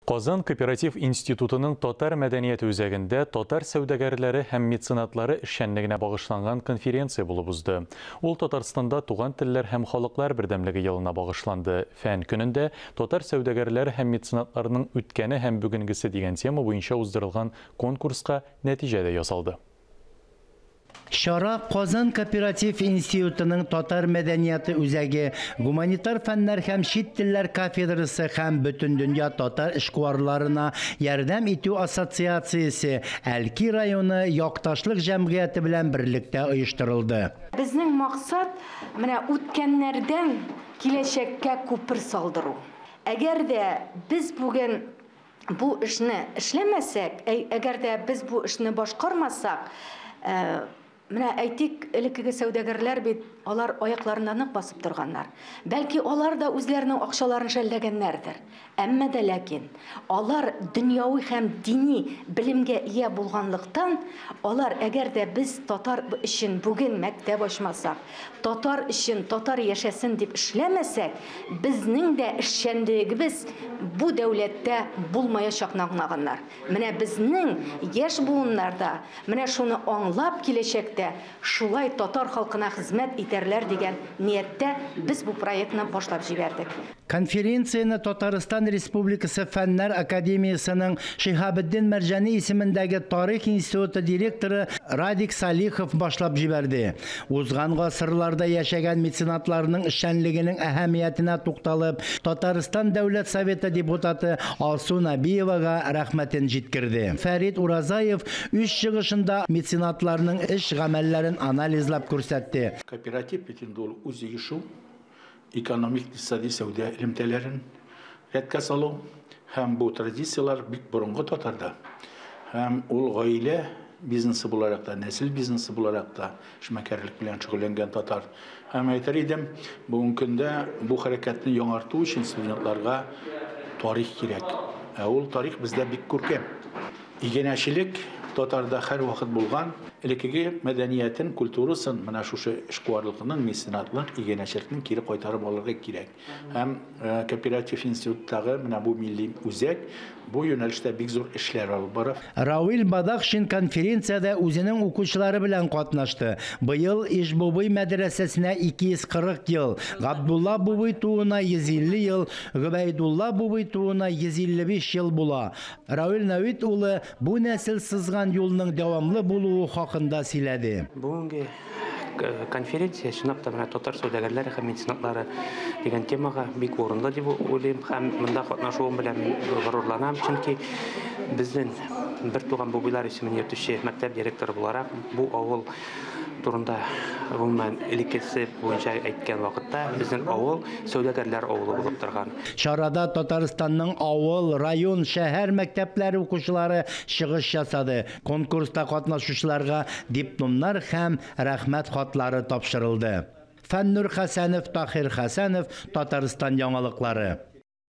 Казан кооператив институтының Татар мәдәнияте үзәгендә татар сәүдәгәрләре һәм меценатлары эшчәнлегенә багышланган конференция булып узды. Ул Татарстанда туган телләр һәм халыклар бердәмлеге елына багышланды. Фән көнендә татар сәүдәгәрләре һәм меценатларының үткәне һәм бүгенгесе дигән тема буенча уздырылган конкурска нәтиҗә дә ясалды. Чара Казан кооператив институтының Татар мәдәнияте үзәге, гуманитар фәннәр һәм чит телләр кафедрасы һәм Бөтендөнья татар эшкуарларына ярдәм итү ассоциациясе Әлки районы якташлык җәмгыяте белән берлектә оештырылды. Безнең максат менә үткәннәрдән киләчәккә күпер салдыру. Әгәр дә без бүген бу эшне эшләмәсәк, әгәр дә без бу эшне башкармасак, менә әйтик, элеккеге сәүдәгәрләр бит алар аякларына нык басып торганнар. Бәлки алар да үзләренең акчаларын жәлләгәннәрдер. Әмма дә ләкин алар дөньяви һәм дини белемгә ия булганлыктан, алар әгәр дә без татар өчен бүген мәктәп ачмасак, татар өчен татар яшәсен дип эшләмәсәк, безнең дә эшчәнлегебез бу дәүләттә булмаячакны аңлаганнар. Менә безнең яшь буыннарда менә шуны аңлап киләчәктә шулай татар халкына хезмәт итәрләр дигән нияттә без бу проектны башлап җибәрдек. Конференцияне Татарстан Республикасы Фәннәр Академиясының Шиһабетдин Мәрҗани исемендәге Тарих институты директоры Радик Салихов башлап җибәрде. Узган гасырларда яшәгән меценатларның эшчәнлегенең әһәмиятенә тукталып, Татарстан Дәүләт Советы депутаты Алсу Набиевага рәхмәтен җиткерде. Фәрит Уразаев үз чыгышында меценатларның эш гамәлләрен анализлап күрсәтте. Кооператив бит инде ул үз оешу, экономик, икътисади, сәүдә элемтәләрен рәткә салу һәм бу традицияләр бик борынгы татарда. Һәм ул гаилә бизнесы буларак та, нәсел бизнесы буларак та эшмәкәрлек белән шөгыльләнгән татар. Һәм әйтер идем, бүгенге көндә бу хәрәкәтне яңарту өчен студентларга тарих кирәк. Ә ул тарих бездә бик күркәм. Игенәчелек татарда һәр вакыт булган, элеккеге мәдәниятен, культурасын, менә шушы эшкуарлыкның, меценатлык, игенәчелекнең кире кайтарып алырга кирәк. Һәм кооператив институттагы менә бу милли үзәк бу юнәлештә бик зур эшләр алып бара. Равил Бадахшин конференциядә үзенең укучылары белән катнашты. Быел Ишбубый мәдрәсәсенә 240 ел, Габдулла Бубый тууына 150 ел, Гобәйдулла Бубый тууына 155 ел була. Равил Навит улы бу нәсел сызган юлның дәвамлы булуы хакында сөйләде. Бүгенге конференция чынлап та менә татар сәүдәгәрләре һәм меценатлары дигән темага бик урынлы дип уйлыйм һәм монда катнашуым белән мин горурланам, чөнки безнең бер туган бубыйлар исемен йөртүче мәктәп директоры буларак бу авыл турында гомумән элеккесе буенча әйткән вакытта безнең авыл сәүдәгәрләр авылы булып торган. Чарада Татарстанның авыл, район, шәһәр мәктәпләре укучылары чыгыш ясады. Конкурста катнашучыларга дипломнар һәм рәхмәт хатлары тапшырылды. Фәннур Хәсәнов, Тахир Хәсәнов, Татарстан яңалыклары.